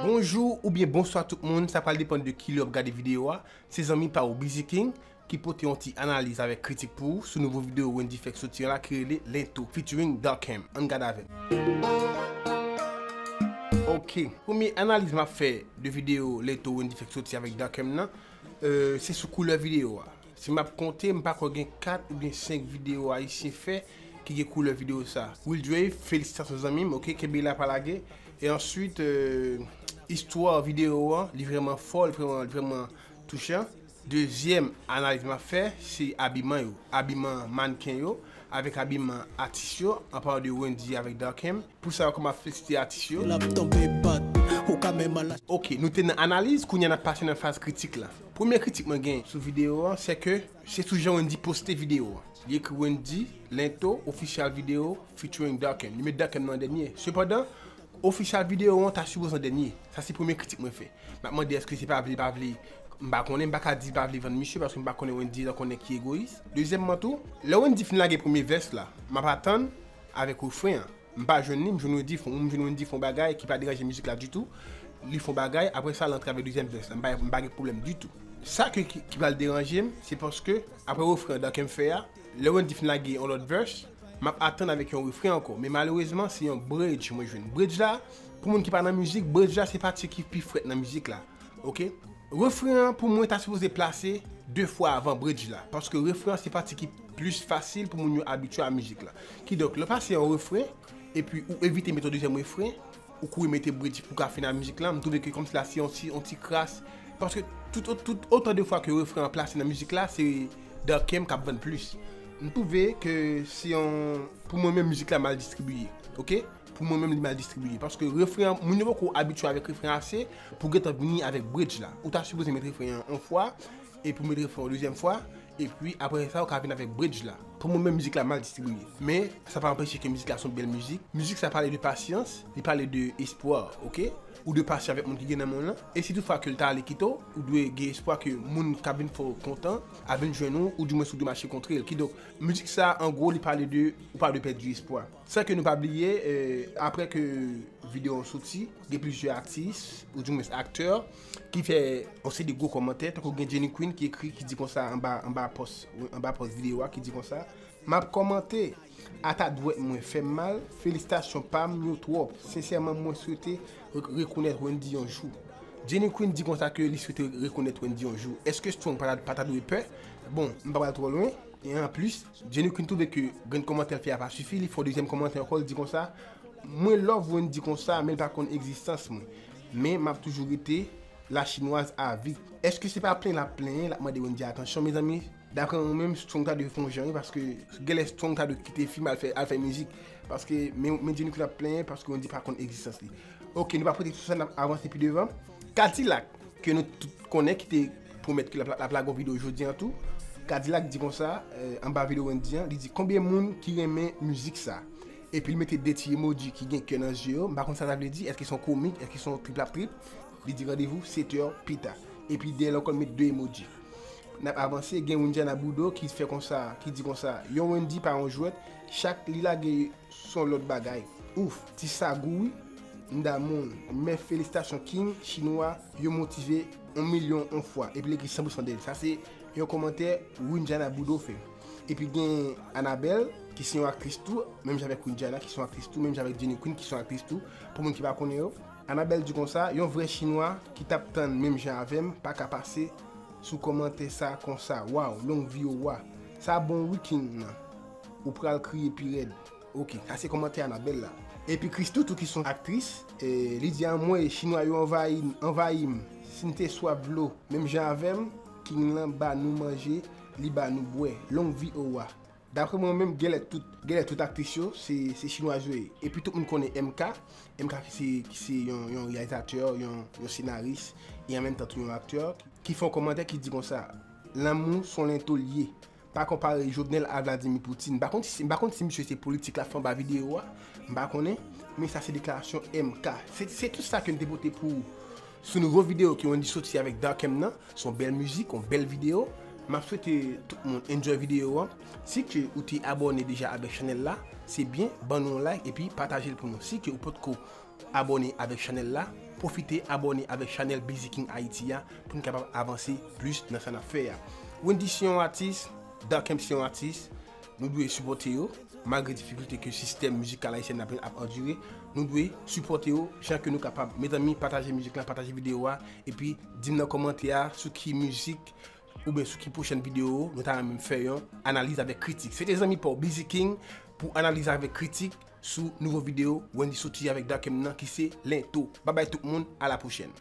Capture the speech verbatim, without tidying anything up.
Bonjou oubyen bonswa tout moun, sa pral depann de kilè w ap gade videyo a. Se zanmi pa w Busy King ki pote yon ti analiz avèk kritik pou ou sou nouvo videyo Wendyy fèk soti an la ki rele Lento featuring Darkem. Ann gade avè m. Ok, premye analiz m ap fè de videyo Lento Wendyy fèk soti avèk Darkem nan, euh, se sou koulè videyo a. Si m ap konte, m pa kwè gen kat oubyen senk videyo ayisyen fè ki gen koulè videyo sa. Will Dre, felisitasyon zanmi m, ok, kenbe la pa lage. E answit, euh, istwa videyo an, li vrèman fò, li vrèman, li vrèman touchan. Dezyèm analiz m ap fè, se abiman yo. Abiman mannken yo, avèk abiman atis yo, an palan de Wendyy avèk Darkem. Pou sa yo kòman ap felisite atis yo. L ap tonbe bat, ou ka menm al. Ok, nou te nan analiz, kounye a n ap pase nan faz kritik la. Premye kritik mwen gen sou videyo an, se ke se sou jan Wendyy poste videyo an. Li ekri Wendyy, Lento, Official Video, featuring Darkem. Li met Darkem nan dènye. Sepandan, Official Video an ta sipoze an dènye. Sa se premye kritik mwen fè. M ap mande èske se pa vle, pa vle. M pa konnen, m pa ka di pa vle vann misye paske m pa konnen Wendyy, m konnen ki egoyis. Dezyèmman tou, lè Wendyy fin lage premye vès la, m ap atann avèk refren an. M pa jwenn li, m jwenn Wendyy fè, m jwenn Wendyy fè yon bagay ki pa deranje mizik la ditou. Li fè yon bagay, apre sa, l antre avèk dezyèm vès la. M pa, m pa gen pwoblèm ditou. Sa ke, ki, ki pral deranje m, se paske, apre refren an Darkem fè a, lè Wendyy fin lage yon lòt vès, m ap atann avèk yon refren ankò. Men malerezman, se yon bridge mwen jwenn. Bridge la, pou moun ki pa nan mizik, bridge la, se pati ki pi frèt nan mizik la. Ok? Refren an, pou mwen, ta sipoze plase de fwa avan bridge la. Paske refren an, se pati ki plis fasil pou moun yo abitye a mizik la. Kidonk, lè w pase yon refren, epi ou evite mete yon dezyèm refren, ou kouri mete bridge pou ka fini a mizik la, m twouve ke kòmsi la se yon ti, yon ti kras. Paske tout, tout otan de fwa ke refren an plase nan mizik la, se Darkem k ap vann plis. M twouve ke se yon, pou mwen menm, mizik la mal distribiye. Ok? Pou mwen menm, li mal distribiye. Paske refren an, moun yo poko abitye avèk refren an ase pou gentan vini avèk bridge la. Ou ta sipoze met refren an yon fwa, epi w met refren an yon dezyèm fwa, epi apre sa, ou ka vin avèk bridge la. Pou mwen menm, mizik la mal distribiye. Men, sa pa anpeche ke mizik la se yon bèl mizik. Mizik sa pale de pasyans, li pale de espwa, ok? Ou dwe pasyan avèk moun ki gen nan mond lan. E si tout fwa ke l ta ale kite w, ou dwe gen espwa ke moun k ap vin fè w kontan ap vin jwenn ou, oudimwens ou dwe mache kontre l. Kidonk, mizik sa, an gwo, li pale de ou pa dwe pèdi espwa. San ke nou pa bliye, eh, apre ke videyo an soti, gen plizyè atis, oudimwens aktè, ki fè yon seri de gwo kòmantè, tankou gen Jenny Queen ki ekri, ki di konsa anba, anba pòs, anba pòs videyo a, ki di konsa, m ap kòmante, ata dwèt mwen fè m mal, felisitasyon pa m yo twòp, sensèman mwen swete re-, rekonèt Wendyy yon jou. Jenny Queen di konsa ke li swete rekonèt Wendyy yon jou. Èske Strong pa ta, pa ta dwe pè? Bon, m pa pral twò lwen. E anplis, Jenny Queen twouve ke grenn kòmantè l fè a pa sifi, li fè yon dezyèm kòmantè ankò, li di konsa, mwen love Wendyy konsa, men l pa konn egzistans mwen. Men m ap toujou rete la chinwaz a vi. Èske se pa plenyen l ap plenyen, l ap mande Wendyy atansyon, mezanmi? Daprè mwen menm, Strong ta dwe fè yon jan, wi, paske genlè Strong ta dwe kite fim al fè, al fè mizik. Paske, men, men Jenny Queen ap plenyen paske Wendyy pa konn egzistans li. Ok, nou pa pote sou sa, n ap avanse pi devan. Kadilak, ke nou tout konnen, ki te pwomèt ke l ap, l ap lage yon videyo jodi an tou. Kadilak di konsa, eh, anba videyo Wendyy an, li di, konbyen moun ki renmen mizik sa? Epi l mete de ti emoji ki gen kè nan zye yo. M pa konn sa sa vle di, èske se yon komik, èske se yon trip l ap trip? Li di randevou sèt è pita. Epi dèyè l ankò, l met de emoji. N ap avanse, gen Winjana Budo ki fè konsa, ki di konsa, yon Wendyy pa yon jwèt, chak li lage se yon lòt bagay. Ouf, ti sagou wi, m damou l, men felisitasyon King, chinwa yo motive yon milyon yon fwa, epi l ekri san pou san dèyè l. Sa se yon kòmantè Winjana Budo fè. Epi gen Anabelle, ki se yon aktris tou, menm jan avèk Winjana, ki se yon aktris tou, menm jan avèk Jenny Queen, ki se yon aktris tou, pou moun ki pa konnen yo. Anabelle di konsa, yon vrè chinwa ki t ap tann menm jan avè m pa ka pase sou kòmantè sa konsa. Waw, long vi o wa. Sa bon wi King nan. Ou pral kriye pi rèd. Ok, sa se kòmantè Anabelle la. Epi Christoo tou ki se yon aktris, eh, li di anmwey, chinwa yo anvayi, anvayi m. Si n te swaf dlo, menm jan avè m, King lan ba nou manje, li ba nou bwè. Long vi o wa. Daprè mwen menm, genlè tout, genlè tout aktris yo, se, se chinwaz yo ye. Epi tout moun konnen M K. M K ki se, ki se yon, yon reyalizatè, yon, yon senaris, e an menm tan tou yon aktè, ki fè yon kòmantè ki di konsa, lanmou se yon lento l ye. Pa konpare Jovenel a Vladimir Putin. M pa konn si, m pa konn si misye se politik l ap fè anba videyo a. M pa konnen. Men sa se deklarasyon M K. Se, se tout sa ke m te pote pou ou sou nouvo videyo ke Wendyy soti avèk Darkem nan. Se yon bèl mizik, yon bèl videyo. M ap swete tout moun enjoy videyo an. Si ke ou te abòne deja avèk chanèl la, se byen, ban nou yon like epi pataje l pou nou. Si ke ou potko abòne avèk chanèl la, pwofite abòne avèk chanèl Busy King Haiti a pou n kapab avanse plis nan sa n ap fè a. Wendy se yon atis, Darkem se yon atis, nou dwe sipòte yo, malgre difikilte ke sistèm mizikal ayisyen ap, ap andire, nou dwe sipòte yo jan ke nou kapab. Mezanmi, pataje mizik la, pataje videyo a, epi di m nan kòmantè a sou ki mizik oubyen sou ki pwochèn videyo nou ta renmen fè yon analiz avèk kritik. Se te zanmi pa w Busy King pou analiz avèk kritik sou nouvo videyo Wendy soti avèk Darkem nan ki se Lento. Babay tout moun, a la pwochèn.